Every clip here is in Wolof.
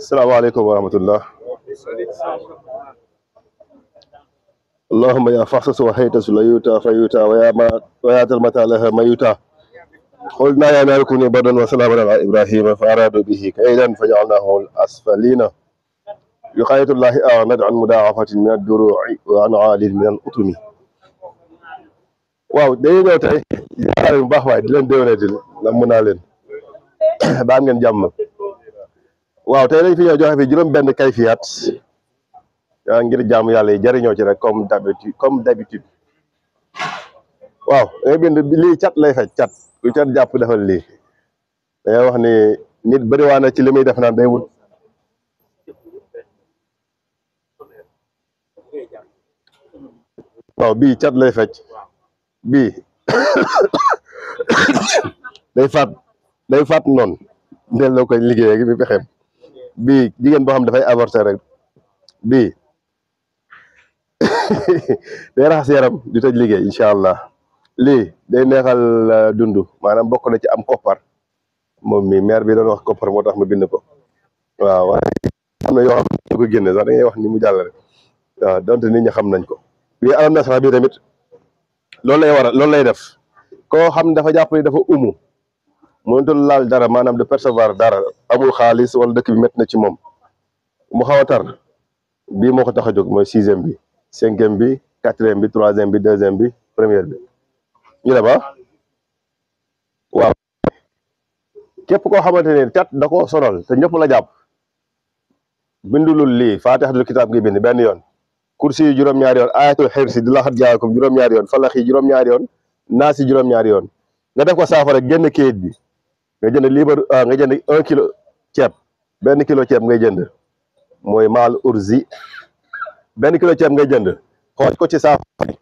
السلام عليكم ورحمة الله. اللهم يا فحص وحيت سليوتا فيوتا ويا تلمتا لها ميوتا قلنا يا نار كوني بردا وسلاما على إبراهيم فأرادوا به كيدا فجعلناه الأسفلين يقاية الله أعند عن مضاعفة من الدروع وعن عال من الأطم. waaw dañuy ñëw tey ziare bu baax waaye di leen déwénatil nam mun naa leen ba am ngeen jàmm. waaw tey dañ fi ñëw joxe fi juróom benn kayfiyaat ngir jàmm yàlla yi jëriñoo ci rek comme d'habitude waaw da ngay bind lii cat lay faj cat ku cat jàpp defal lii dañuy wax ni nit bëriwaa na ci li muy def naan day wut waaw bii cat lay faj bii day faat noonu delloo koy liggéey gi bi pexeem bii jigéen boo xam dafay avorter rek bii day raxas yaram di tëj liggéey incha allah lii day neexal dund maanaam bokk na ci am koppar moom mi maire bi doon wax koppar moo tax ma bind ko waaw waaye am na yoo xam ne ko génne sax da ngay wax ni mu jàll rek waaw donte nit ñi xam nañ ko bii alam nasra bi tamit loolu lay def koo xam ne dafa jàpp ni dafa umu mënutul laal dara maanaam de percevoir dara amul xaalis wala dëkk bi métti na ci moom mu xaw a tar bii moo ko tax a jóg mooy 6e bi 5e bi 4e bi 3e bi 2e bi 1er bi ñu ne ba waaw képp koo xamante ne cat da koo sonal te ñëpp la jàpp bindulul lii faatixatul kitaab gi bind benn yoon kursi yi juróom-ñaari yoon ayatul xirsi di laxat jaakum juróom-ñaari yoon falax yi juróom-ñaari yoon naas yi juróom-ñaari yoon nga def ko saafara génn kayit bi nga jënd nga jënd 1 kilo ceeb benn kilo ceeb ngay jënd mooy maal urzi benn kilo ceeb ngay jënd xooj ko ci saafara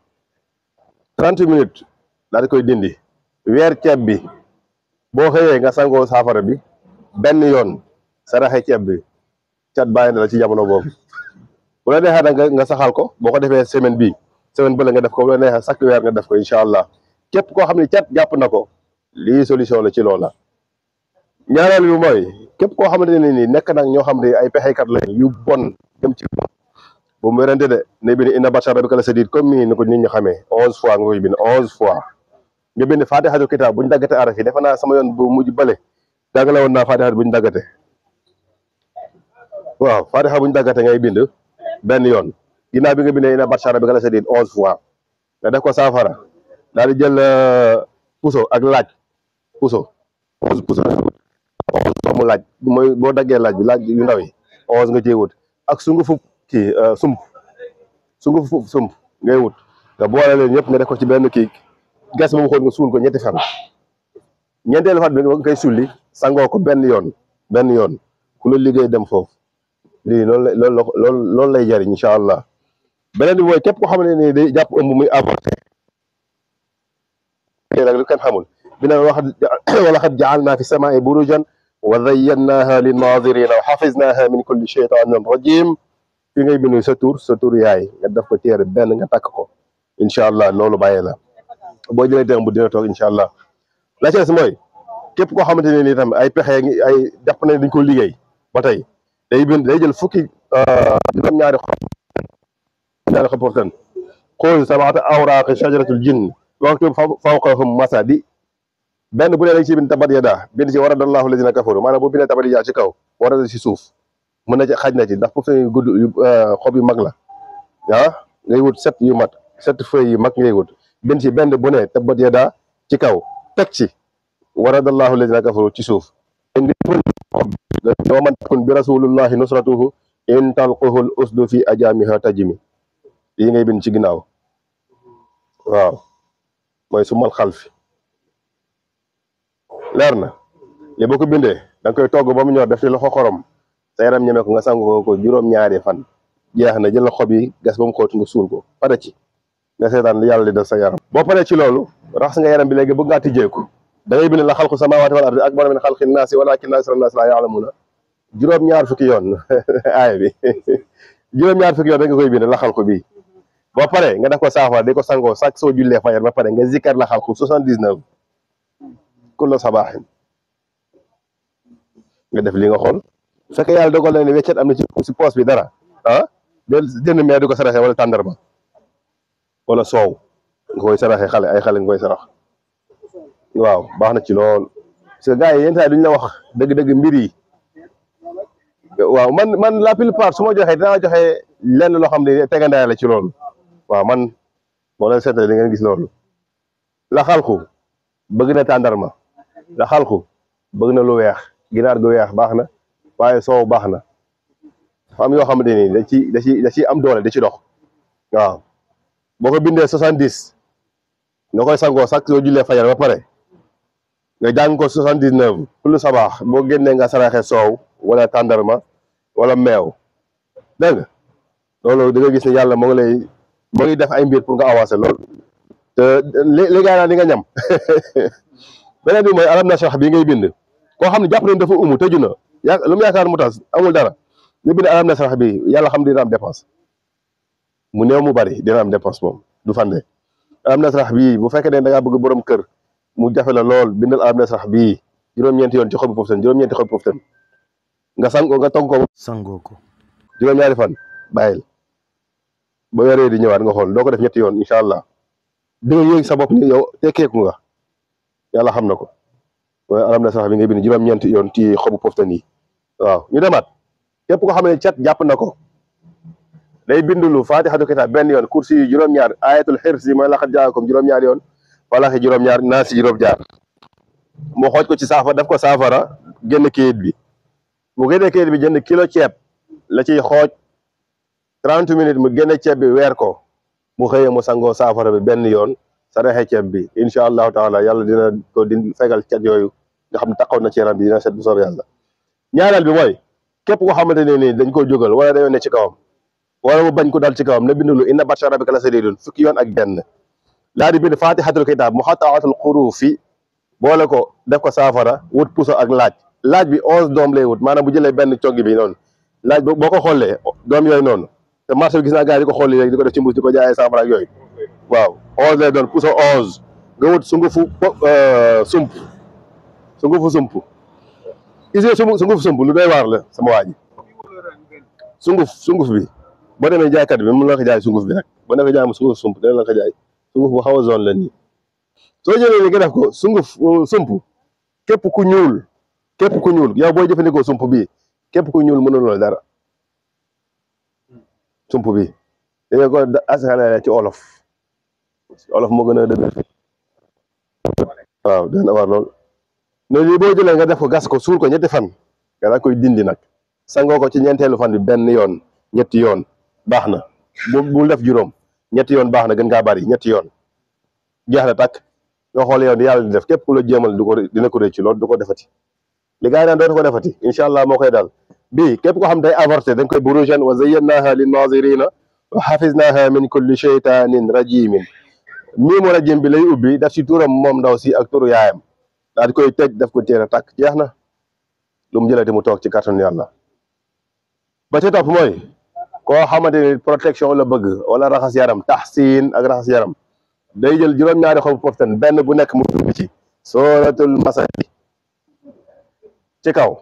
30 minutes daal di koy dindi weer ceeb bi boo xëyee nga sangoo saafara bi benn yoon saraxe ceeb bi cat bàyyi na la ci jamono boobu bu la neexee nag nga saxal ko boo ko defee semaine bële nga def ko bu la neexee chaque weer nga def ko incha allah képp koo xam ne cat jàpp na ko lii solution la ci loola. ñaareel bi mooy képp koo xamante ne nii nekk nag ñoo xam ne ay pexeykat lañ yu bon jëm ci bu mu wérante de ne bind inna batsha rabbika la sadid comme ni ko nit ñi xamee 11 fois nga koy bind 11 fois nga bind faatixatul kitaab bu ñu daggate araf yi defe naa sama yoon bu mujj bële jàngale woon naa faatixat bu ñu daggate waaw faatixa bu ñu daggate ngay bind benn yoon ginnaaw bi nga bindee inna batsha rabbika la sadid 11 fois nga def ko saafara daal di jël puso ak laaj puso 11 puso mu laaj mooy boo daggee laaj bi laaj yu ndaw yi 11 nga cee wut ak sungufu kii sump ngay wut nga boole leen yëpp nga def ko ci benn kii gas ba mu xool nga suul ko ñetti fan ñeenteelu fan bi nga koy sulli sangoo ko benn yoon ku la liggéey dem foofu lii loolu lay jariñ incha allah. beneen bi mooy képp ko xam ne ni day jàpp ëmb muy avorté nag lu kenn xamul bina wala xad jaalna fi samaa'i burujan wa zayyanaha linnaazirina wa xafiznaha min kulli shaytanin rajim fi ngay bindu sa tur yaay nga def ko téere benn nga takk ko incha allah loolu bàyyee la boo jëlee démb bu dina toog incha allah. la ci des mooy képp koo xamante ne nii tam ay pexe ay jàpp nañ dañ ko liggéey ba tey day jël fukki juróom-ñaari xob porten xool sabaata awraaqi shajaratul jinn waktub fawqahum masadi benn bu ne dañ ci bind tabat yada bind ci waradallahu lazina kafaru maanaam boo bindee tabat yada ci kaw warada ci suuf mën na ci xaj na ci ndax foofu seen gudd xob yu mag la ngay wut 7 yu mat 7 feuilles yu mag ngay wut bind ci benn bu ne tabat yada ci kaw teg ci waradallahu lazina kafaru ci suuf wa man takun bi rasulillahi nusratuhu in talquhu l usdu fi ajamiha tajimi yi ngay bind ci ginnaaw waaw mooy su mal xalfi leer na li boo ko bindee da nga koy togg ba mu ñor def ci loxo xorom sa yaram ñeme ko nga sangu ko juróom-ñaari fan jeex na jël xob yi gas ba mu xóot nga suul ko pare ci nga seetaan li yàlla di def sa yaram. boo paree ci loolu raxas nga yaram bi léegi bëgg ngaa tijjeeku da ngay bind la xalqu samaawaati wal ardi akbar min xalqi naasi walaakinna aksara naasi laa ya'lamuun juróom-ñaar fukki yoon aaya bi juróom-ñaar fukki yoon da nga koy bind la xalqu bi boo paree nga def ko saafara di ko sangoo sax soo jullee fajar ba pare nga zikkar la xalqu 79 kulla sabaaxin nga def li nga xool fekkee yàlla dogal na ne weccet am na ci poos bi dara del jënd meew di ko saraxe wala tàndarma wala soow nga koy saraxe ay xale nga koy sarax waaw baax na ci lool parce que gars yi yenn saa duñ la wax dëgg-dëgg mbir yi waaw man la plupart su ma joxee dinaa joxe lenn loo xam ne tegandaay la ci loolu waaw man moo leen seetale di ngeen gis loolu la xalku bëgg na tàndarma la xalku bëgg na lu weex ginaar gu weex baax na waaye soow baax na dafa am yoo xamante ni da ci am doole da ci dox waaw boo ko bindee 70 nga koy sangoo sax soo jullee fajar ba pare nga jàng ko 79 kullu sabaax boo génnee nga saraxe soow wala tàndarma wala meew dégg nga loolu da nga gis ne yàlla moo ngi def ay mbir pour nga avancer lool te léegi naa di nga ñam beneen bi mooy alam nashrah bi ngay bind koo xam ne jàpp nañ dafa umu tëju na lu mu yaakaar mu tas amul dara ñu bind alam nashrah bi yàlla xam dina am dépense mu néew mu bari dina am dépense moom du fande alam nashrah bii bu fekkee ne da ngaa bëgg borom kër mu jafe la lool bindal alam nashrah bii juróom-ñeenti yoon ci xobu poftan juróom-ñeenti xobu poftan nga togg ko sangoo ko juróom-ñaari fan bàyyil ba yoree di ñëwaat nga xool doo ko def ñetti yoon incha allah di nga yéeg sa bopp ni yow tekkeeku nga yàlla xam na ko mooy alam nashrah bi ngay bind juróom-ñeenti yoon ci xobu poftan yi waaw ñu demaat képp ko xam ne cat jàpp na ko day bindulu fatihatu kitab benn yoon kursi yi juróom-ñaar ayatul xirsi mooy laqad jaakum juróom-ñaar yoon falaxi juróom-ñaar naasi juróom-ñaar mu xooj ko ci saafara daf ko saafara génn kayit bi mu génne kayit bi jënd kilo ceeb la ciy xooj 30 minutes mu génne ceeb bi weer ko mu xëyee mu sangoo saafara bi benn yoon saraxe ceeb bi incha allahu taala yàlla dina ko di fegal cat yooyu nga xam ne taxaw na ci yaram bi dina set bu soobee yàlla. ñaareel bi mooy képp ko xamante ne nii dañ ko jógal wala dañoo ne ci kawam wala mu bañ ko dal ci kawam na bindulu inna batsha rabbika la shadiidun fukki yoon ak benn laa di bind fatihatul kitab muxattaatul xuruufi boole ko def ko saafara wut puso ak laaj bi 11 doom lay wut maanaam bu jëlee benn coggi bi noonu laaj boo ko xoolee doom yooyu noonu te marché bi gis naa gars yi di ko xolli léegi di ko def ci mbuus di ko jaayee saafara ak yooyu waaw 11 lay doon puso 11 nga wut sungufu sump gis nga sunguf sump lu doy waar la sama waa ji sunguf bi boo demee jaaykat bi mën la ko jaay sunguf bi rek boo demee jaay mu sunguf sump dina la ko jaay sunguf bu xaw a zone la nii soo jëlee ni nga def ko sunguf sump képp ku ñuul yow booy jëfandikoo sump bi képp ku ñuul mënuloo dara sump bi dañu ko askanale ci olof moo gën a dëgg waaw dana war lool noonu lii boo jëlee nga def ko gas ko suul ko ñetti fan nga daa koy dindi nag sangoo ko ci ñeenteelu fan bi benn yoon ñetti yoon baax na bul def juróom ñetti yoon baax na gën ngaa bari ñetti yoon jeex na tàkk nga xool yow di yàlla di def képp ku la jéemal dina ko rëcc loolu du ko defati li gars yi daan dootu ko defati incha allah moo koy daal bii képp ko xam day avorté dañ koy burujan wa zayyanaha linnazirina wa hafiznaha min kulli shaytanin rajimin miimu rajim bi lay ubbi daf ci turam moom ndaw si ak turu yaayam daal di koy tëj daf ko téere tàkk jeex na lu mu jëlati mu toog ci kàttanu yàlla ba ca topp mooy koo xamante ni protection la bëgg wala raxas yaram tahsin ak raxas yaram day jël juróom-ñaari xobu poftan benn bu nekk mu bind ci sooratul masadi ci kaw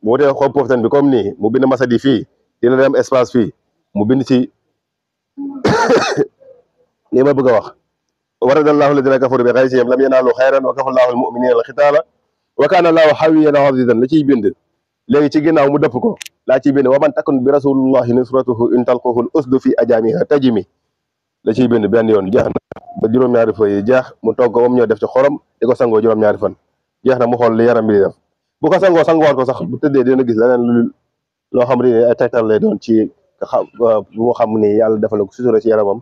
bu wutee xobu poftan bi comme nii mu bind masadi fii dina dem espace fii mu bind ci lii ma bëgg a wax waradallahu alladina kafaru bi ghaysihim lam yanaalu xayran wa kafa allahu almuminina alxitaala wa kaana allahu xawiyan aziizan la ciy bind léegi ci ginnaaw mu dëpp ko laa ciy bind wa man takun bi rasulillahi nusratuhu in talquhu l usdu fi ajamiha tajimi la ciy bind benn yoon jeex na ba juróom-ñaari fa yi jeex mu togg ko ba mu ñëw def ci xorom di ko sangoo juróom-ñaari fan jeex na mu xool li yaram bi di def bu ko sangowaat ko sax bu tëddee dina gis leneen loo xam ne ay tegtal lay doon ci bu mu xam ni yàlla defal ko sutura ci yaramam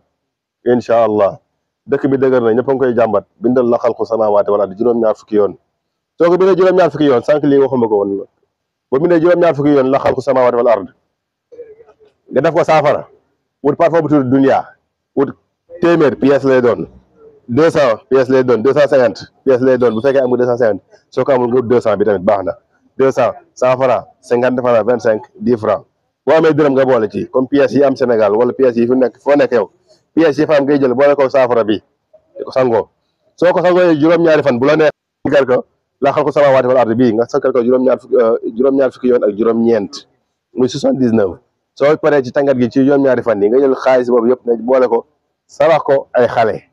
incha allah dëkk bi dëgër na ñëpp a ngi koy jàmbat bindal la xalqu samaawaati wal ardi juróom-ñaar fukki yoon soo ko bindee juróom-ñaar fukki yoon sànq lii waxuma ko woon ba bindee juróom-ñaar fukki yoon la xalqu samaawaati wal ardi nga def ko saafara wut parfum bu tudd dunya wut téeméer pièce lay doon 200 pièce lay doon 250 pièce lay doon bu fekkee amul 250 soo ko amul nga wut 200 bi tamit baax na 200 100 francs 50 francs 25 10 francs boo amee dërëm nga boole ci comme pièces yi am Sénégal wala pièces yi fi nekk foo nekk yow pièces yi fa am ngay jël boole ko saafara bi di ko sangoo soo ko sangoo juróom-ñaari fan bu la neex gar ko laa xalqu samaawaati wal ardi bii nga sakkal ko juróom-ñaar fukki yoon ak juróom-ñeent muy 79 soo paree ci tàngat gi ci juróom-ñaari fan yi nga jël xaalis boobu yëpp nga boole ko sarax ko ay xale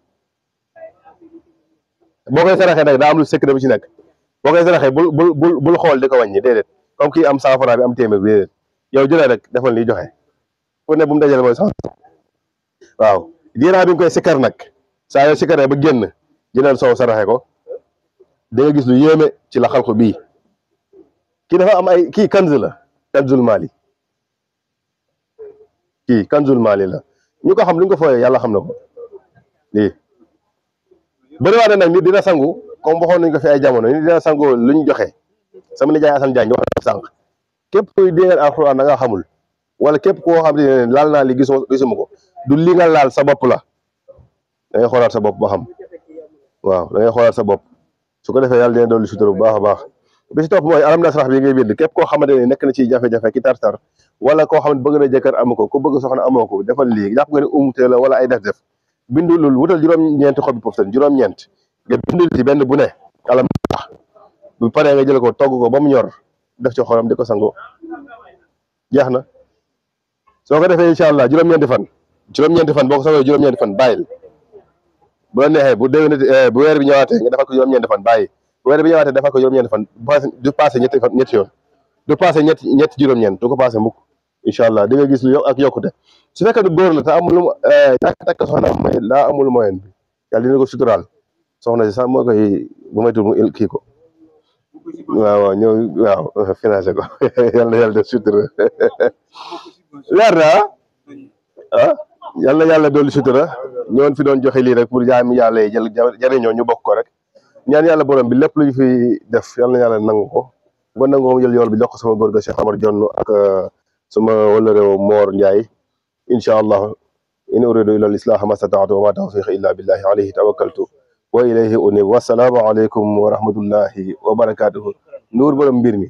boo koy saraxee nag daa am lu secret bu ci nekk boo koy saraxee bul xool di ko wàññi déedéet comme kii am 100 francs bi am téeméer bi déedéet yow jëlee rek defal ni joxe fu ne bu mu dajale mooy 100 waaw diiraa bi nga koy sikkar nag saa yoo sikkaree ba génn jëlal soow saraxe ko da nga gis lu yéeme ci la xalqu bii kii dafa am ay kii kanz la kanzul maali kii kanzul maali la ñu ko xam lu ñu ko fooyee yàlla xam na ko lii bëriwaa na nag nit dina sangu comme waxoon nañu ko fi ay jamono nit dina sangu lu ñu joxe sama nijaay Assane Diagne wax na sànq képp kuy déngal alxuraan da nga xamul wala képp koo xam ne laal naa li gisuma ko du li nga laal sa bopp la da ngay xoolaat sa bopp ba xam waaw da ngay xoolaat sa bopp su ko defee yàlla dina dolli sutura bu baax a baax bi si topp mooy alam nasrah bi ngay bind képp koo xamante ne nekk na ci jafe-jafe ki tartar wala koo xam ne bëgg na jëkkër amu ko ku bëgg soxna amoo ko defal lii jàpp nga ne umute la wala ay def bindu lul wutal juróom-ñeenti xobi poftan juróom-ñeent nga bindul ci benn bu ne alam nasrah bu paree nga jël ko togg ko ba mu ñor def ci xolam di ko sango jeex na soo ko defee incha allah juróom-ñeenti fan boo ko sangoo juróom-ñeenti fan bàyyil bu la neexee bu déwénati bu weer bi ñëwaatee nga defal ko juróom-ñeenti fan bàyyi bu weer bi ñëwaatee defal ko juróom-ñeenti fan du passé ñetti yoon du passé ñetti juróom-ñeent du ko passé mukk incha allah di nga gis lu ak yokkute su fekkee du góor la te amul takk soxna may laa amul moyen bi yàlla dina ko suturaal soxna si sax moo koy bu may tur mu kii ko waaw ñëw waaw financé ko yàlla def sutura leer na yàlla dolli sutura ñoon fi doon joxe lii rek pour jaami yàlla yi jariñoo ñu bokk ko rek ñaan yàlla borom bi lépp lu ñu fi def yàlla na yàlla nangu ko ba nangu ko jël yool bi jox ko sama góor ga Cheikh Amar Jonn ak sama wala réew Moor Njaay incha allah in uridu illa al-islaha ma stata'tu wa ma tawfiqi illa billahi alayhi tawakkaltu wa ilayhi unib wassalaamu aleykum wa rahmatullahi wa barakatuhu nuur borom mbir mi